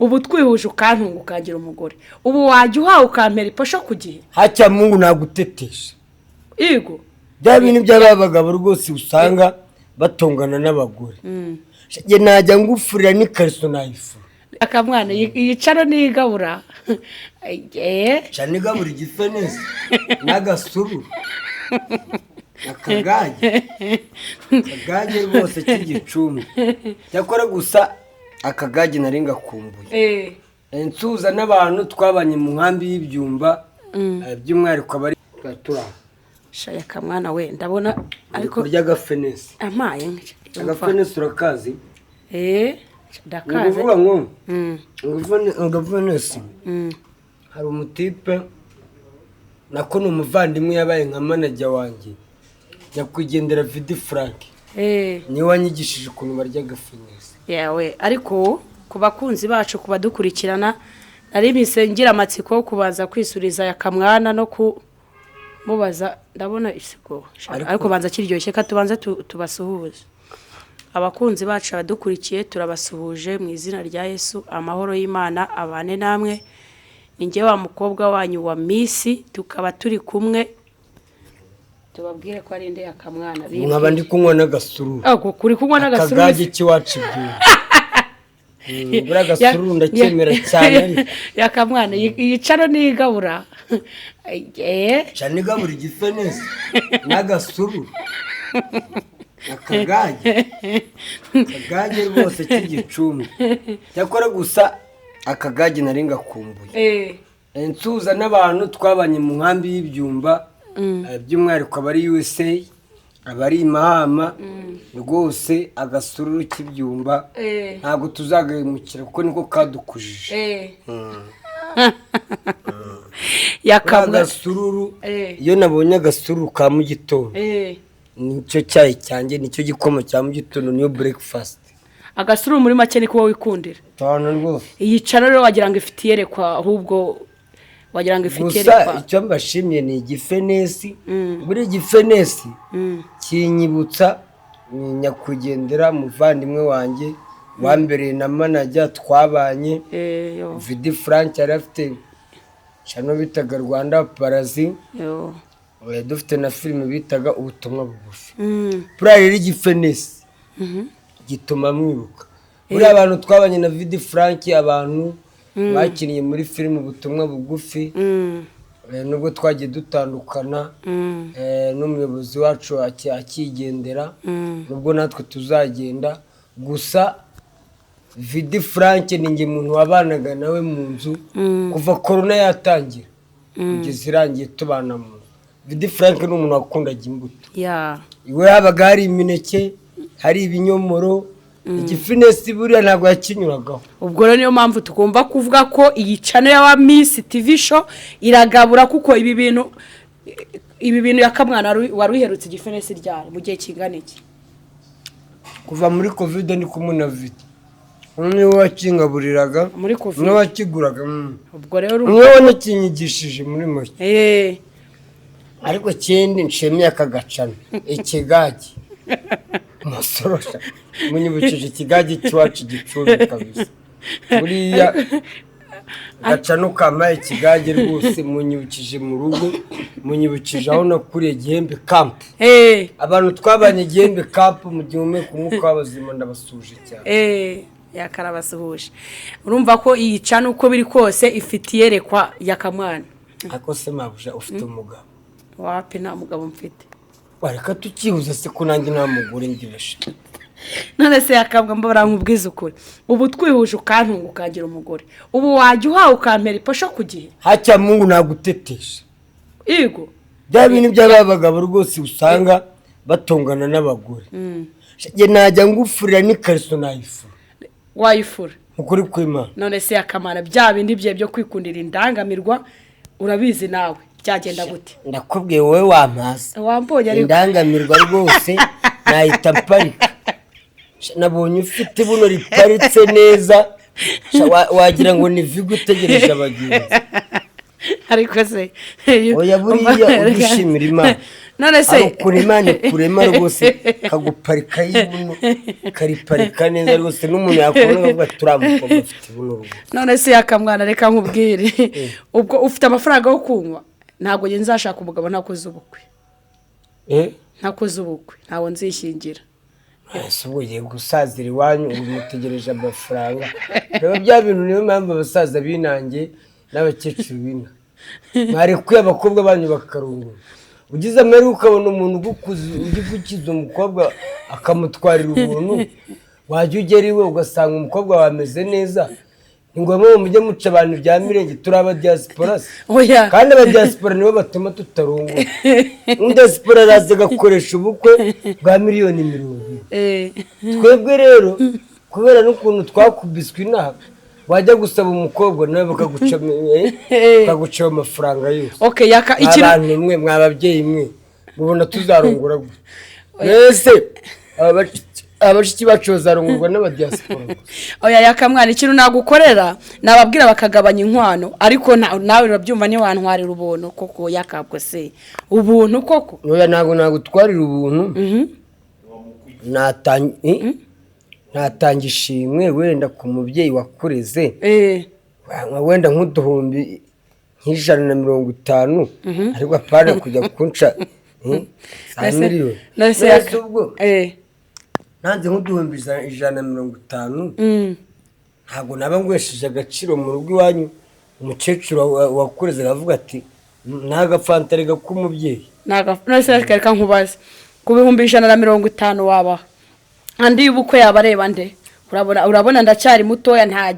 Ubu twihuje ukantunga, ukangira umugore, ubu wajya uhawe ukampera iposho ku gihe? Hacya Mungu, nagutetesha. Yego. Bya bintu by'abagabo rwose usanga batongana n'abagore, njye najya ngufurira n'ikariso nayifura. Akamwana yicaro nigabura. Cyane, igabura igifenesi n'agasuru, akagage, akagage rwose k'igicumbi. Cyakora gusa akagage nari ngakumbuye. Nsuhuza n'abantu twabanye mu nkambi y'ibyumba, by'umwihariko abari turi aho. Shaya akamwana we, ndabona ariko ariko kurya agafenesi. Amaye. Agafenesi urakazi? Eh. Ni Ndakaze. Ukuvuga ngo agafenesi, hari umutipe, nako ni umuvandimwe, yabaye nka manager wanjye, nyakwigendera Vidi Frank, niwe wanyigishije ukuntu barya agafenesi. Yawe, ariko ku bakunzi bacu, ku badukurikirana, nari mpise ngira amatsiko yo kubanza kwisuriza aya kamwana no kumubaza. Ndabona isigo ariko banza kiryoshye. Ka tubanze tubasuhuze abakunzi bacu, abadukurikiye, turabasuhuje mu izina rya Yesu. Amahoro y'Imana abane namwe. Ni njye wa mukobwa wanyu wa Miss, tukaba turi kumwe. Tubabwire ko ari inde yakamwana? Nkaba ndi kunywa n'agasururu. Kuri kunywa n'agasururu. Akagage k'iwacu ibyumba. Buriya agasururu ndakemera cyane ariko. Yakamwana yicaro nigabura. Cyane, igabura igifenesi n'agasuru, akagage, akagage rwose k'igicumbi. Cyakora gusa akagage nari ngakumbuye. Nsuhuza n'abantu twabanye mu nkambi y'ibyumba, by'umwihariko abari USA, abari i Mahama. Rwose agasururu k'ibyumba ntabwo tuzagahemukira, kuko niko kadukujije. Yakamwa. Agasururu, iyo nabonye agasururu ka mu gitondo, nicyo cyayi cyanjye, nicyo gikoma cya mu gitondo, niyo breakfast. Agasururu muri make ni kuba wikundira. Cyane rwose. Iyi channel rero wagira ngo ifite iyerekwa, ahubwo wagira ngo ifite Gusa iyerekwa. icyo mbashimiye ni igifenesi. Buri igifenesi kinyibutsa ni nyakwigendera muvandimwe wanjye wambereye na manager twabanye, Eh, yo. Vidi Frank. Yari afite channel bitaga Rwanda Parazi. Yo. Dufite na filime bitaga Ubutumwa Bugufi. Buriya rero igifenesi gituma mwibuka. Buriya abantu twabanye na Vidi Frank, abantu bakiniye muri filime Ubutumwa Bugufi, nubwo twagiye dutandukana, n'umuyobozi wacu akigendera, nubwo natwe tuzagenda, gusa Vidi Frank ni njye muntu wabanaga nawe mu nzu kuva korona yatangira kugeza irangiye, tubana mu nzu. Vidi Frank ni umuntu wakundaga imbuto. Iwe habaga hari imineke, hari ibinyomoro, igifinesi buriya ntabwo yakinyuragaho. Ubwo rero niyo mpamvu tugomba kuvuga ko iyi channel ya Miss TV Show iragabura, kuko ibi bintu yakamwana wari uherutse igifenesi ryari, mu gihe kingana iki? Kuva muri COVID ndi kumwe na Vidi, niwe wakingaburiraga. Muri Covid? Niwe wakiguraga. Ubwo rero Niwe wanakinyigishije muri make. Ariko ikindi nshimiye aka gacana, ikigage umusorosha, munyibukije ikigage cy'iwacu Gicumbi kabisa. Buriya gacano kamaye ikigage rwose munyibukije mu rugo, munyibukije aho nakuriye, Gihembe Camp. Abantu twabanye Gihembe Camp mu gihumeka umwuka w'abazima, ndabasuje cyane. Yakarabasuhuje. Urumva ko iyi channel uko biri kose ifite iyerekwa yakamwana. Ariko se mabuja, ufite umugabo? Wapi, nta mugabo mfite. Wareka tukihuza se, ko nanjye nta mugore ngira? None se yakabwa, mbabara nkubwize ukuri, ubu twihuje ukantunga, ukangira umugore, ubu wajya uhawe ukampera iposho ku gihe? Hacya Mungu, nagutetesha. Yego. Bya bintu by'abagabo rwose usanga batongana n'abagore, njye najya ngufurira n'ikariso nayifura. Wayifura? Ukuri kw'Imana. None se yakamana, bya bindi bye byo kwikundira indangamirwa, urabizi nawe, byagenda gute? Ndakubwiye, wowe wampaza. Wambonye ariko. Indangamirwa rwose nahita mparika. Sha, nabonye ufite buno riparitse neza. Sha, wagira ngo ni Vigo utegereje abagenzi. Ariko se Oya, buriya ujye ushimira Imana. None se Ari ukuntu Imana ikurema rwose, kaguparika y'ibuno, kariparika neza rwose, n'umuntu yakubona akavuga ati uriya mukobwa afite ibuno rwose. None se Yakamwana, reka nkubwire, ubwo ufite amafaranga yo kunywa? Ntabwo njye nzashaka umugabo ntakoze ubukwe. Eh? Ntakoze ubukwe ntabwo nzishingira. Ese ubwo ugiye gusazira iwanyu, ubu mutegereje amafaranga? Rero bya bintu, niyo mpamvu abasaza binange n'abakecuru bina mwarekuye abakobwa banyu bakarongora. Ugize amahirwe ukabona umuntu ugukuza, ujya gukiza umukobwa akamutwarira ubuntu, wajya ugera iwe ugasanga umukobwa wawe ameze neza. Ni ngombwa ngo mujye muca abantu ibya mirenge? Turi aba diaspora se? Oya. Kandi aba diaspora nibo batuma tutarongora. Diaspora araza agakoresha ubukwe bwa miliyoni 40. Twebwe rero kubera n'ukuntu twakubiswe inaha, wajya gusaba umukobwa nawe bakaguca ayo mafaranga yose. Okay, Yaka, ikintu Abantu mwe, mwa babyeyi mwe, mubona tuzarongora gute? Mbese abashiki bacu bazarongorwa n'abadiaspora gusa? Oya Yakamwana, ikintu nagukorera, nababwira bakagabanya inkwano, ariko nawe urabyumva, ntiwantwarira ubuntu koko yakabwo se, ubuntu koko? Oya, ntabwo nagutwarira ubuntu. Natanga ishimwe wenda ku mubyeyi wakureze, wenda nk'uduhumbi nk'150, ariko apana kujya kunca za miliyoni. None se None Yaka ubwo nanze nk'uduhumbi 150, ntabwo naba ngwesheje agaciro mu rugo iwanyu? Umukecuru wakureze aravuga ati n'agafanta rega k'umubyeyi. None se reka nkubaze, ku 150,000 wabaha andi y'ubukwe yaba areba nde? Urabona ndacyari mutoya, nta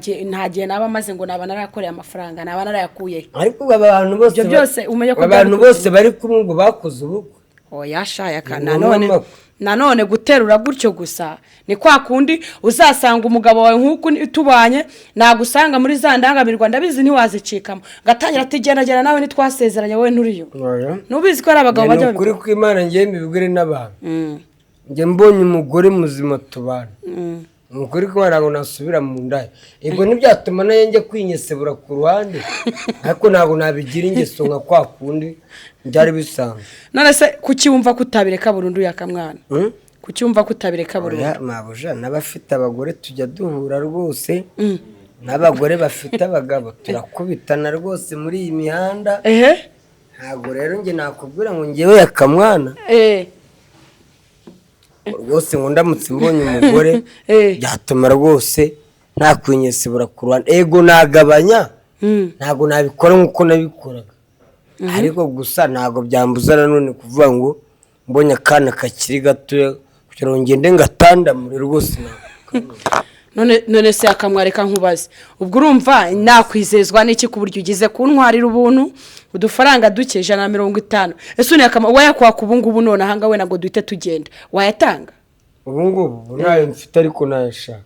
gihe naba maze ngo naba narakoreye amafaranga, naba narayakuye. Ariko ubu abantu bose Ibyo byose umenye ko abantu byari bose bari kumwe ngo bakoze ubukwe. Oya sha Yaka, Ni nanone ngombwa. nanone guterura gutyo gusa ni kwa kundi uzasanga umugabo wawe nk'uku tubanye, nagusanga muri za ndangamirwa, ndabizi ntiwazicikamo, ngatangira ati genda genda nawe, ntitwasezeranye, wowe nturiyo. Oya. Nubizi ko ari abagabo Ni bajya ukuri kw'Imana, ngewe mbibwire n'abantu, njye mbonye umugore muzima tubana, ni ukuri ko ntabwo nasubira mu ndaya. Yego, ntibyatuma nayo njya kwinyesebura ku ruhande, ariko ntabwo nabigira ingeso nka kwa kundi byari bisanzwe. None se kuki wumva ko utabireka burundu, Yakamwana? Hmm? Kuki wumva ko utabireka burundu? Oya, mabuja, n'abafite abagore tujya duhura rwose, n'abagore bafite abagabo turakubitana rwose muri iyi mihanda. Ntabwo rero njye nakubwira ngo ngewe Yakamwana rwose ngo ndamutse mbonye umugore byatuma rwose ntakwinyesebura ku ruhande. Ego, nagabanya, ntabwo nabikora nk'uko nabikoraga, ariko gusa ntabwo byambuza nanone kuvuga ngo mbonye akana kakiri gatoya kugira ngo ngende ngatandamure rwose ntabwo. None se akamwareka nkubaze, ubwo urumva nakwizezwa n'iki ku buryo ugize kuntwarira ubuntu udufaranga duke, 150? Ese uniye wayakwaka ubu ngubu none ahanga wenda ngo duhite tugenda, wayatanga? Ubu ngubu ubu ntayo mfite, ariko nayashaka.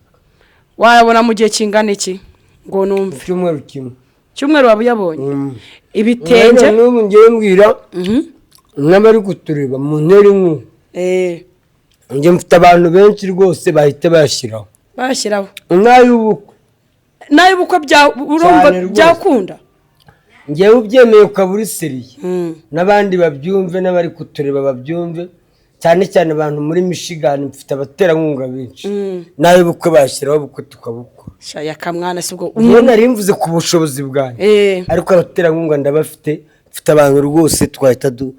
Wayabona mu gihe kingana iki ngo numve? Icyumweru kimwe. Cyumweru waba uyabonye? Mm. Ibitenge? N'ubu ngewe mbwira n'abari kutureba mu ntera inkunga, njye mfite abantu benshi rwose bahita bayashyiraho. Bashyiraho? N'ay'ubukwe. N'ay'ubukwe bya urumva Cyane rwose. byakunda? Ngewe ubyemeye ukaba uri sérieux, n'abandi babyumve, n'abari kutureba babyumve, cyane cyane abantu muri Michigan, mfite abaterankunga benshi, n'ay'ubukwe bashyiraho, ubukwe tukabukora. Sha Yakamwana, si ubwo Njyewe nari mvuze ku bushobozi bwanjye, ariko abaterankunga ndabafite, mfite abantu rwose twahita du.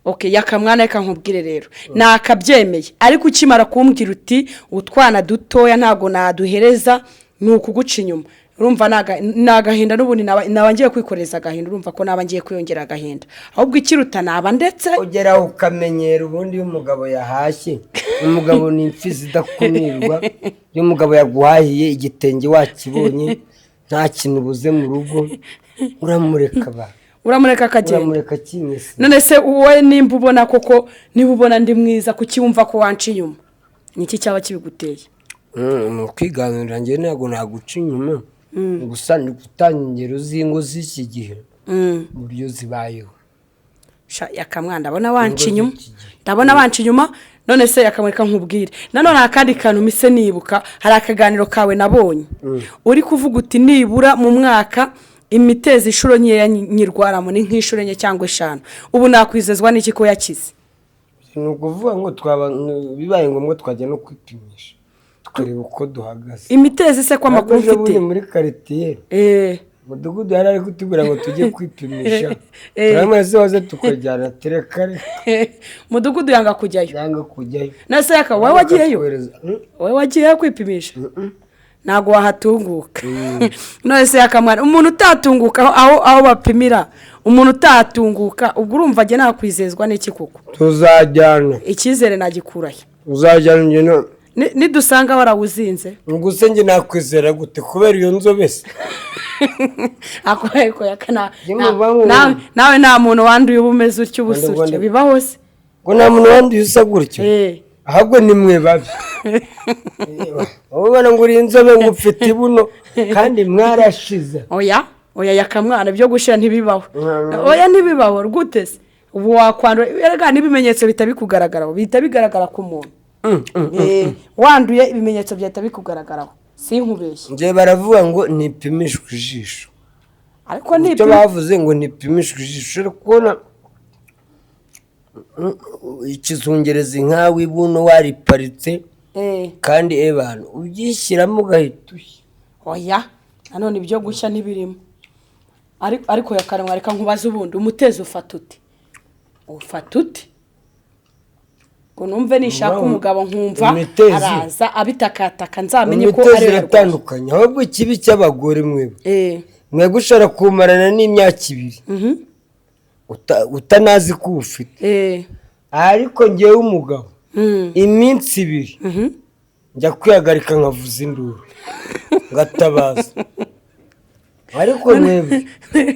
Okay Yakamwana, reka nkubwire rero, nakabyemeye, ariko ukimara kumbwira uti utwana dutoya ntabwo naduhereza, ni ukuguca inyuma. Urumva ni agahinda n'ubundi naba ngiye kwikoreza agahinda. Urumva ko naba ngiye kwiyongera agahinda, ahubwo ikiruta naba ndetse. Ugeraho ukamenyera. Ubundi iyo umugabo yahashye, umugabo ni imfizi idakumirwa. Iyo umugabo yaguhahiye igitenge wakibonye, nta kintu ubuze mu rugo, uramureka ba. Uramureka akagenda? Uramureka akinyese. None se wowe nimba ubona koko, niba ubona ndi mwiza, kuki wumva ko wanca inyuma? Ni iki cyaba kibiguteye? Ni ukwiganirira. Njyewe ntabwo naguca inyuma, gusa ni gutanga ingero z'ingo z'iki gihe, uburyo zibayeho. Sha Yakamwana, ndabona wanca Ingo inyuma. z'iki gihe. Ndabona wanca inyuma. None se Yakamureka nkubwire nanone akandi kantu mise nibuka, hari akaganiro kawe nabonye uri kuvuga uti nibura mu mwaka Imitezi inshuro nkeya nyirwaramo ni nk'inshuro enye cyangwa eshanu. Ubu nakwizezwa n'iki ko yakize? Ni ukuvuga ngo twaba, bibaye ngombwa twajya no kwipimisha, tukareba uko duhagaze. Imitezi se ko amakuru Ntabwo ejo bundi mfite muri quartier, umudugudu yari ari kutubwira ngo tujye kwipimisha. Turamwe se waze tukajyana, tereka reka. Mudugudu yanga kujyayo. Yanga kujyayo. Na se yaka, wowe wagiyeyo? Bakatwohereza. Wowe wagiyeyo kwipimisha, ntabwo wahatunguka. None se yakamwana, umuntu utatunguka aho bapimira, umuntu utahatunguka, ubwo urumva ajya nakwizezwa n'iki kuko? Tuzajyana. Icyizere nagikurahe? Uzajyana njye no Nidusanga warawuzinze. Ubwo se njye nakwizera gute kubera iyo nzobe se? Ako yaka Njye muvangu- nawe nta muntu wanduye uba umeze utyo, uba Rwanda, usa utyo. Rwanda. Bibaho se? Ngo nta muntu wanduye usa gutyo? Ahubwo ni mwe babi. Wowe ubona ngo uri inzobe, ngo ufite ibuno, kandi mwarashize. Oya, oya, yakamwana, byo gushira ntibibaho. Oya, ntibibaho. Gute se ubu wakwandura? Erega n'ibimenyetso bihita bikugaragaraho, bihita bigaragara ku muntu. Wanduye ibimenyetso bihita bikugaragaraho, sinkubeshye. Njye baravuga ngo ntipimishwe ijisho. Ariko Icyo ntipima. bavuze ngo ntipimishwe ijisho, uri kubona ikizungerezi nkawe, ibuno wariparitse, kandi ebana ubyishyiramo ugahita ushya. Oya, nanone ibyo gushya ntibirimo. Ariko yakaremwa, reka nkubaze, ubundi umutezi ufata ute? Ufata ute ngo numve nishaka umugabo nkumva araza abitakataka, nzamenye ko Imitezi ari we yarwaye? iratandukanye. Ahubwo ikibi cy'abagore mwebwe, mwebwe ushobora kumarana n'imyaka 2 utanazi ko uwufite. Ariko ngewe umugabo, iminsi 2 njya kwihagarika, nkavuza induru, ngatabaza. Ariko mwebwe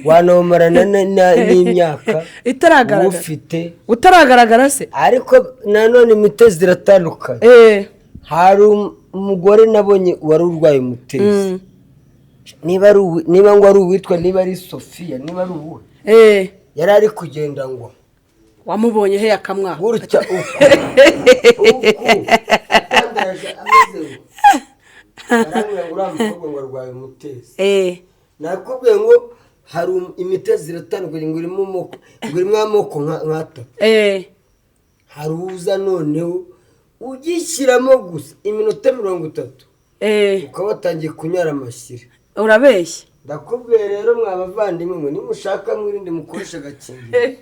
wanawumarana n'imyaka Itaragaragara. ufite. Utaragaragara se? Ariko nanone imitezi iratandukanye. Hari umugore nabonye wari urwaye umutezi, niba ngo ari uwitwa, niba ari Sofiya, niba ari uwuhe, yari ari kugenda ngo Wamubonye he, akamwa? Gutya uku uku atandaraje, ameze ngo arambwira ngo uriya mukobwa ngo arwaye umutezi. Nakubwiye ngo hari imitezi iratandukanye, ngo irimo amoko, ngo irimo amoko nk'atatu. Hari uza noneho ugishyiramo gusa iminota 30, ukaba watangiye kunyara amashyira. Urabeshya. Ndakubwiye rero, mwa bavandimwe mwe, nimushaka mwirinde, mukoreshe agakingirizo.